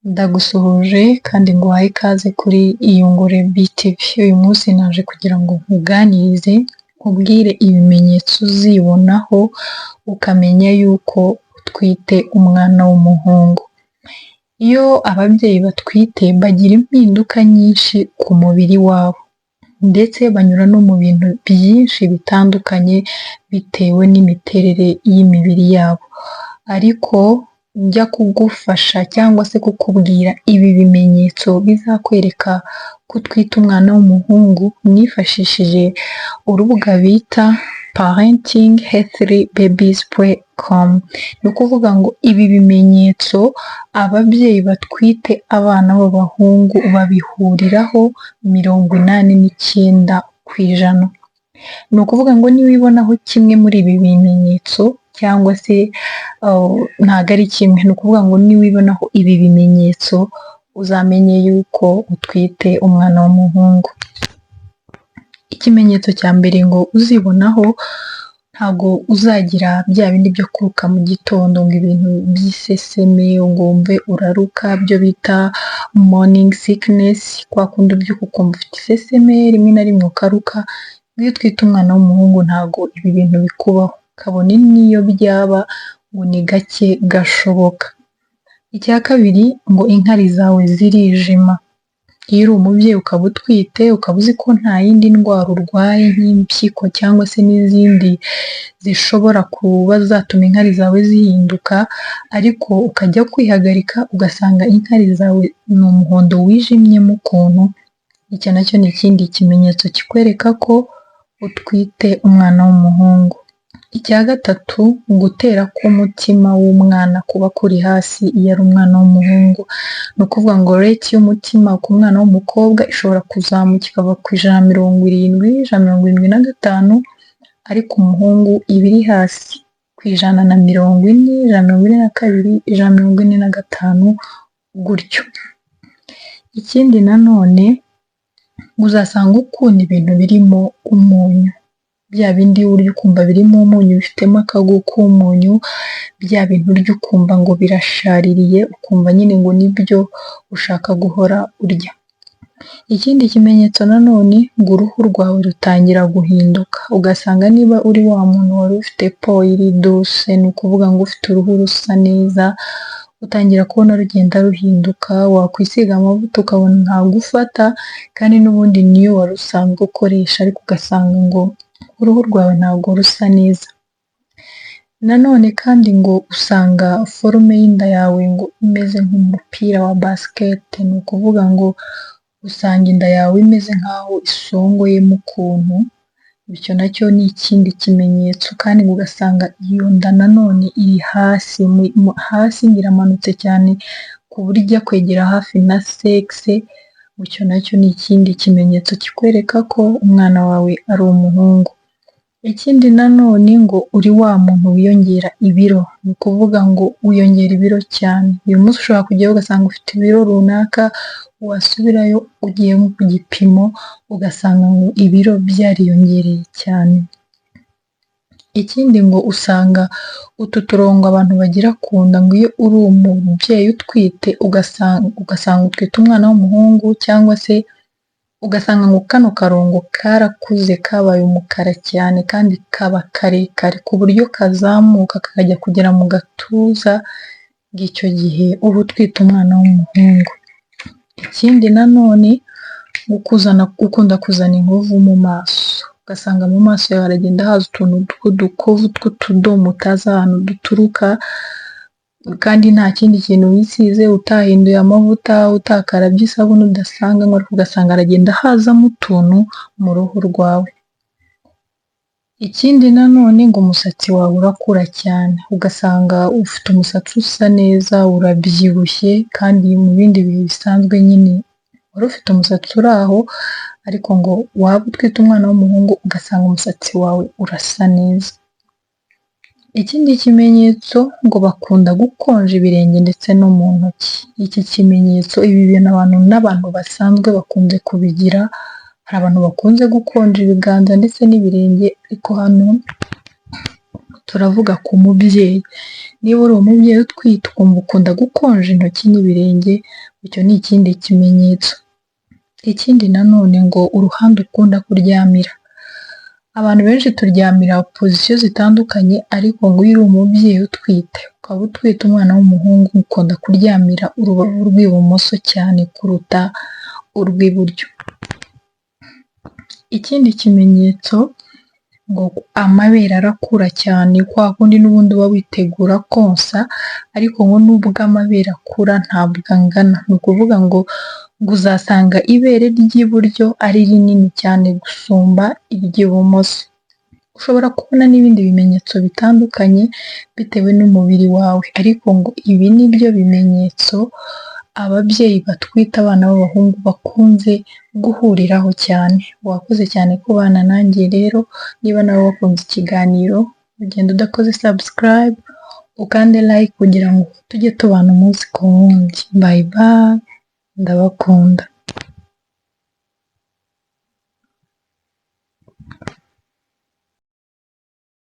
Ndagusuhuje kandi nguhaye ikaze kuri Iyungure BTV. Uyu munsi naje kugira ngo nkuganirize, nkubwire ibimenyetso uzibonaho ukamenya yuko utwite umwana w'umuhungu. Iyo ababyeyi batwite bagira impinduka nyinshi ku mubiri wabo ndetse banyura no mu bintu byinshi bitandukanye bitewe n'imiterere y'imibiri yabo, ariko njya kugufasha cyangwa se kukubwira ibi bimenyetso bizakwereka ko utwite umwana w'umuhungu, nifashishije urubuga bita parentinghealthybabies.com. Ni ukuvuga ngo ibi bimenyetso ababyeyi batwite abana b'abahungu babihuriraho 89%. Ni ukuvuga ngo niwibonaho kimwe muri ibi bimenyetso cyangwa se ntabwo ari kimwe, ni ukuvuga ngo niwibonaho ibi bimenyetso uzamenye yuko utwite umwana w'umuhungu. Ikimenyetso cya mbere ngo uzibonaho, ntabwo uzagira bya bindi byo kuruka mu gitondo ngo ibintu by'iseseme, ngo wumve uraruka, byo bita morning sickness, kwa kundi ubyuka ukumva ufite iseseme rimwe na rimwe ukaruka. Iyo utwite umwana w'umuhungu ntabwo ibi bintu bikubaho, kabone n'iyo byaba ngo ni gake gashoboka. Icya kabiri, ngo inkari zawe zirijima. Iyo uri umubyeyi ukaba utwite, ukaba uzi ko nta yindi ndwara urwaye nk'impyiko cyangwa se n'izindi zishobora kuba zatuma inkari zawe zihinduka, ariko ukajya kwihagarika ugasanga inkari zawe ni umuhondo wijimyemo ukuntu, icyo nacyo ni ikindi kimenyetso kikwereka ko utwite umwana w'umuhungu. Icya gatatu, gutera k'umutima w'umwana kuba kuri hasi iyo ari umwana w'umuhungu. Ni ukuvuga ngo rate y'umutima ku mwana w'umukobwa ishobora kuzamuka ikava ku 170, 175, ariko umuhungu iba iri hasi ku 140, 142, 145 gutyo. Ikindi nanone, uzasanga ukunda ibintu birimo umunyu, bya bindi urya ukumva birimo umunyu, bifitemo akagu k'umunyu, bya bintu urya ukumva ngo birashaririye, ukumva nyine ngo nibyo ushaka guhora urya. Ikindi kimenyetso nanone, ngo uruhu rwawe rutangira guhinduka, ugasanga niba uri wa muntu wari ufite peau iri douce, ni ukuvuga ngo ufite uruhu rusa neza, utangira kubona rugenda ruhinduka, wakwisiga amavuta ukabona ntabwo ufata, kandi n'ubundi niyo wari usanzwe ukoresha, ariko ugasanga ngo uruhu rwawe ntabwo rusa neza. Nanone kandi ngo usanga forme y'inda yawe ngo imeze nk'umupira wa basket, ni ukuvuga ngo usanga inda yawe imeze nk'aho isongoyemo ukuntu, icyo nacyo ni ikindi kimenyetso, kandi ngo ugasanga iyo nda nanone iri hasi, hasi ngo iramanutse cyane ku buryo ijya kwegera hafi na sexe, icyo nacyo ni ikindi kimenyetso kikwereka ko umwana wawe ari umuhungu. Ikindi nanone, ngo uri wa muntu wiyongera ibiro, ni ukuvuga ngo wiyongera ibiro cyane. Uyu munsi ushobora kujyayo ugasanga ufite ibiro runaka, wasubirayo ugiye nko ku gipimo ugasanga ngo ibiro byariyongereye cyane. Ikindi, ngo usanga utu turongo abantu bagira ku nda, ngo iyo uri umubyeyi utwite ugasanga utwite umwana w'umuhungu, cyangwa se ugasanga ngo kano karongo karakuze, kabaye umukara cyane kandi kaba karekare ku buryo kazamuka kakajya kugera mu gatuza, ngo icyo gihe uba utwite umwana w'umuhungu. Ikindi nanone, ukunda kuzana inkovu mu maso, ugasanga mu maso yawe haragenda haza utuntu tw'udukovu tw'utudomo utazi ahantu duturuka, kandi nta kindi kintu wisize, utahinduye amavuta, utakarabye isabune udasanganywe, ariko ugasanga haragenda hazamo utuntu mu ruhu rwawe. Ikindi nanone, ngo umusatsi wawe urakura cyane, ugasanga ufite umusatsi usa neza, urabyibushye, kandi mu bindi bihe bisanzwe nyine wari ufite umusatsi uri aho, ariko ngo waba utwite umwana w'umuhungu ugasanga umusatsi wawe urasa neza. Ikindi kimenyetso, ngo bakunda gukonja ibirenge ndetse no mu ntoki. Iki kimenyetso, ibi bintu abantu n'abantu basanzwe bakunze kubigira, hari abantu bakunze gukonja ibiganza ndetse n'ibirenge, ariko hano turavuga ku mubyeyi. Niba uri umubyeyi utwite ukumva ukunda gukonja intoki n'ibirenge, icyo ni ikindi kimenyetso. Ikindi nanone ngo uruhande ukunda kuryamira. Abantu benshi turyamira position zitandukanye, ariko ngo iyo uri umubyeyi utwite, ukaba utwite umwana w'umuhungu, ukunda kuryamira urubavu rw'ibumoso cyane kuruta urw'iburyo. Ikindi kimenyetso ngo amabere arakura cyane, kwa kundi n'ubundi uba witegura konsa, ariko ngo nubwo amabere akura ntabwo angana. Ni ukuvuga ngo uzasanga ibere ry'iburyo ari rinini cyane gusumba iry'ibumoso. Ushobora kubona n'ibindi bimenyetso bitandukanye bitewe n'umubiri wawe, ariko ngo ibi ni byo bimenyetso ababyeyi batwite abana b'abahungu bakunze guhuriraho cyane. Wakoze cyane kubana nanjye rero, niba nawe wakunze ikiganiro, ugenda udakoze subscribe, ukande like kugira ngo tujye tubana umunsi ku wundi. Bye bye, ndabakunda.